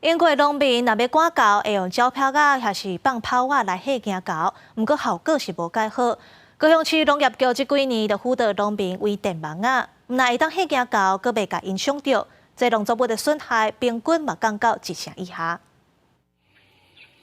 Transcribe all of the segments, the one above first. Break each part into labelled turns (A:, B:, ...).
A: 英國農民若欲趕猴，會用鳥拍仔抑是放炮仔來嚇驚猴，毋過效果是無蓋好。高雄市農業局這幾年就輔導農民圍電網仔，毋但會當嚇驚猴，閣袂共𪜶傷著，這農作物的損害平均嘛降到一成以下。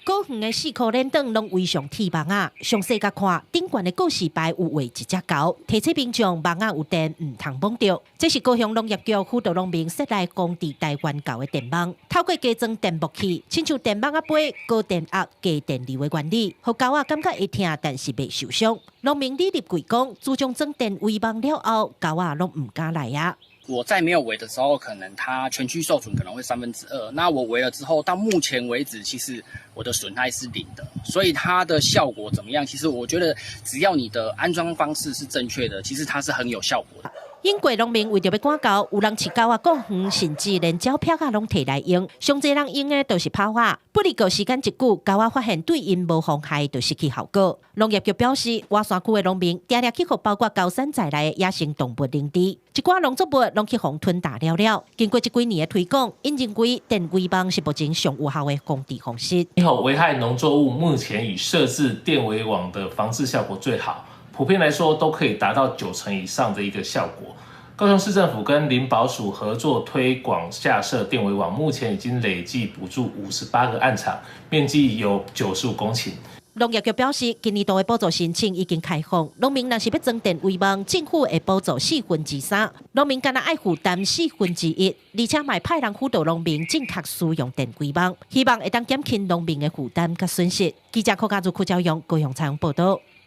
B: 高遠的四箍連燈攏圍上鐵網仔，詳細共看，頂懸的告示牌有畫一隻猴，提醒民眾網仔有電，毋通摸著。這是高雄農業局輔導農民設來防治台灣猴的電網，透過加裝電木器，親像電網仔飛高電壓、低電流的原理，予猴仔感覺會疼，但是袂受傷。農民李立貴講，自從裝電圍網了後，猴仔攏毋敢來啊。
C: 我在沒有圍的時候，可能它全區受損可能會2/3。那我圍了之後，到目前為止，其實我的損害是零的。所以它的效果怎麼樣？其實我覺得，只要你的安裝方式是正確的，其實它是很有效果的。
B: 英國農民為著欲趕猴，有人飼狗仔顧園，甚至連鳥拍仔攏提來用。上濟人用的都是炮仔。不過時間一久，猴仔發現對𪜶無妨害，就失去效果。農業局表示，外山區的農民定定去予包括高山在內的野生動物凌遲，一寡農作物攏去予吞噬了了。經過這幾年的推廣，𪜶認為電圍網是目前上有效的防治方式。
D: 獼猴危害農作物，目前以設置電圍網的防治效果最好。普遍來說，都可以達到九成以上的一個效果。高雄市政府跟林保署合作推廣架設電圍網，目前已經累計補助58個案場，面積有95公頃。
B: 農業局表示，今年度的補助申請已經開放，農民若是欲裝電圍網，政府會補助3/4，農民干焦愛負擔1/4，而且嘛會派人輔導農民正確使用電圍網，希望會當減輕農民的負擔佮損失。記者柯家如、柯昭陽高雄採訪報道。